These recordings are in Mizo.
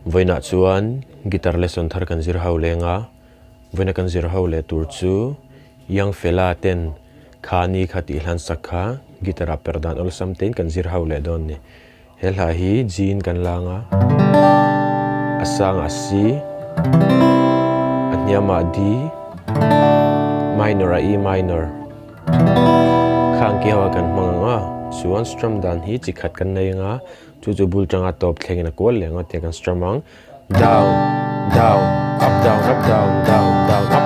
Vawiinah chuan guitar lesson thar kan zir ho leng a, vawiina kan zir ho leh tur chu Young Fella ten kha ni kha tih hlan sak kha guitar ah per dan awlsam tein kan zir ho leh dawn ni. He hla hi G in kan lang a, a sangah C, a hniamah D, minor ah E minor. Khang ki ho ah kan hmang ang a, chuan strum dan hi chi khat kan nei ang a, Chu chu bul tanga tawp thlengin a kual leh ang a tia kan strum ang. Down, down, up, down, up, down, down, down, up.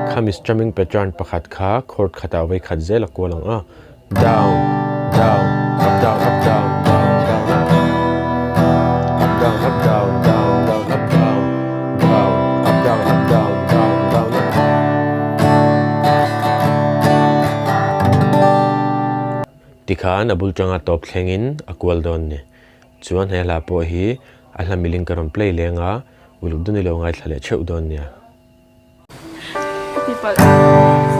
Khami strumming pattern pakhat kha chord khatah vei khat zel a kual ang a. Down, down, up, down, up, down, down, down, up. Up, down, up, down, down, down, up, down, down, up, down, up, down, down, down, up. Tikhan a bul tanga tawp thlengin a kual dawn ni. Chuan he hla pawh hi a hla miling ka rawn play leng a, uluk dun i lo ngaithla leh theuh dawn nia. Ka ti palh.